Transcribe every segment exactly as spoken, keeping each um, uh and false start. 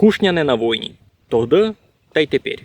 Кушняне на войні. Тогды тай теперь.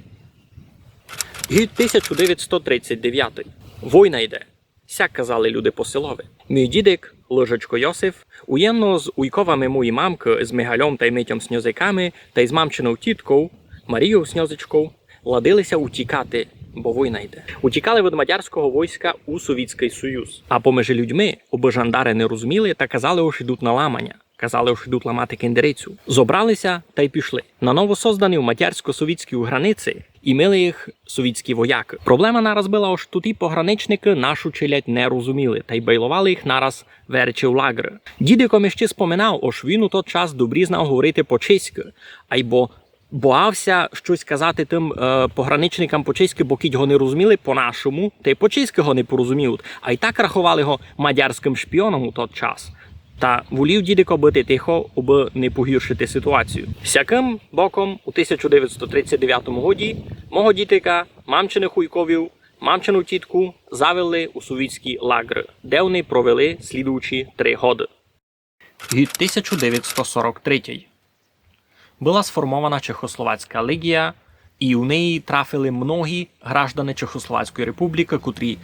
Гід тисяча девятсто тридцять девятый. Война йде. Сяк казали люди по селови. Мій дідик, Лыжечко Йосиф, уєдно з уйковами моєї мамкы, з Мигальом тай Митьом Сньозиками, тай з мамчинов тітков, Марійов Сньозичков, ладили ся утікати, бо война йде. Утікали від мадярського войска у Совітськый Союз. А помежи людьми, обы жандары не розуміли, та казали, ож ідуть на ламаня. Казали, ож ідуть ламати кендерицю. Зобрали ся тай пішли. На новосозданій мадярсько-совітській границі імили їх совітські воякы. Проблема нараз была, ож туті пограничникы нашу челядь не розуміли, тай байловали їх нараз веречи в лагры. Дідико ми іщи споминав, ож він у тот час добрі знав говорити по-чеськы, айбо бояв ся штось казати тым, е, пограничникам по-чеськы, бо кідь го не розуміли по-нашому, тай по-чеськы го не порозуміють, а й так раховали го мадярськым шпіоном у тот час. Та волів дідико быти тихо, обы не погіршити ситуацію. Сякым боком у тисяча девятсто тридцять девятому годі мого дідика, мамчиных уйковів, мамчину тітку завели у совітські лагры, де вони провели слідуючі три годы. Гід тисяча девятсто сорок третій. Была сформована Чехословацька легія, і у неї трафили многі граждане Чехословацької републікы, котрі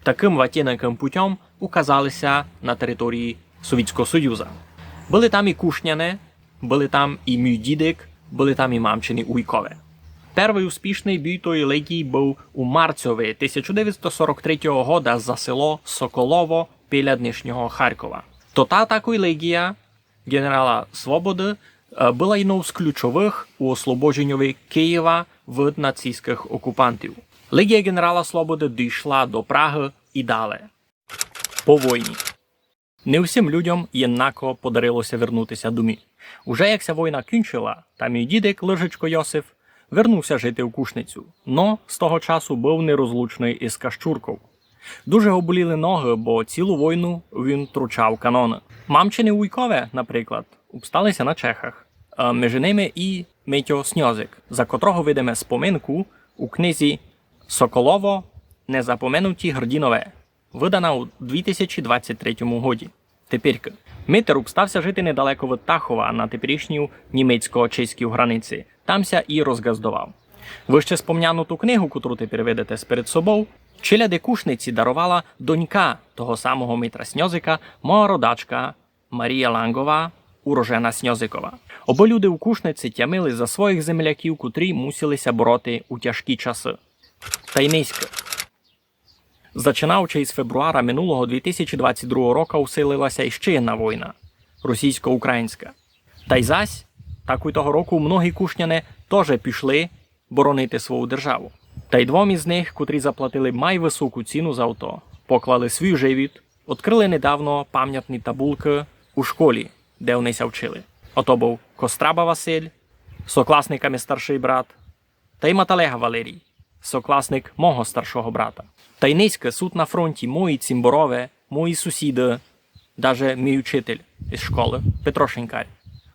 такым ватєнакым путём указали ся на території Совітського Союза. Были там і кушняне, были там і мій дідик, были там і мамчині уйкове. Первый успішный бій тої легії быв у марцьови тисяча девятсто сорок третього года за село Соколово біля днішнього Харкова. То та такой легія генерала Свободы, е, была єднов з ключовых у ослобоженьови Києва від нацистськых окупантів. Легія генерала Свободы дійшла до Прагы і дале. По войні. Не всім людям єднако подарило ся вернути ся домі. Уже як ся война кінчила, та мій дідик, Лыжечко Йосиф, вернув ся жити в Кушницю, но з того часу быв нерозлучный із Кащурков. Дуже го боліли ногы, бо цілу войну він тручав каноны. Мамчині уйкове, наприклад, обстали ся на Чехах. Е, межи ними і Митьо Сньозик, за котрого видиме споминку у книзі «Соколово. Незапоминуті грді нове», выдана у дві тисячі двадцять третьому годі. Теперькы. Митер обстав ся жити недалеко від Тахова на теперішній німецько-чеській границі. Там ся і розґаздовав. Выще спомнянуту книгу, котру тепер видите сперед собов, челяди Кушниці даровала донька того самого Митра Сньозика, моя родачка Марія Лангова, урожена Сньозикова. Обы люди у Кушниці тямили за своїх земляків, котрі мусили ся бороти у тяжкі часы. Тай нынька. Зачинаючи із фебруара минулого дві тисячі двадцять другого рока, усилила ся іщи єдна война — російсько-українська. Тай зась, такой того року многі кушняне тоже пішли боронити свою державу. Тай двом із них, котрі заплатили май высоку ціну за то, поклали свій живіт, открыли недавно памятні табулкы у школі, де они ся вчили. Ото быв Костраба Василь, сокласниками старшый брат, тай Маталега Валерій, сокласник мого старшого брата. Тай нынька суть на фронті мої цімборове, мої сусіды, даже мій учитель із школы Петро Шинкарь,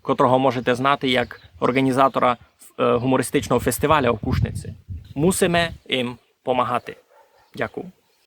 котрого можете знати як орґанізатора, е, гумористичного фестиваля у Кушниці. Мусиме їм помагати. Дякую.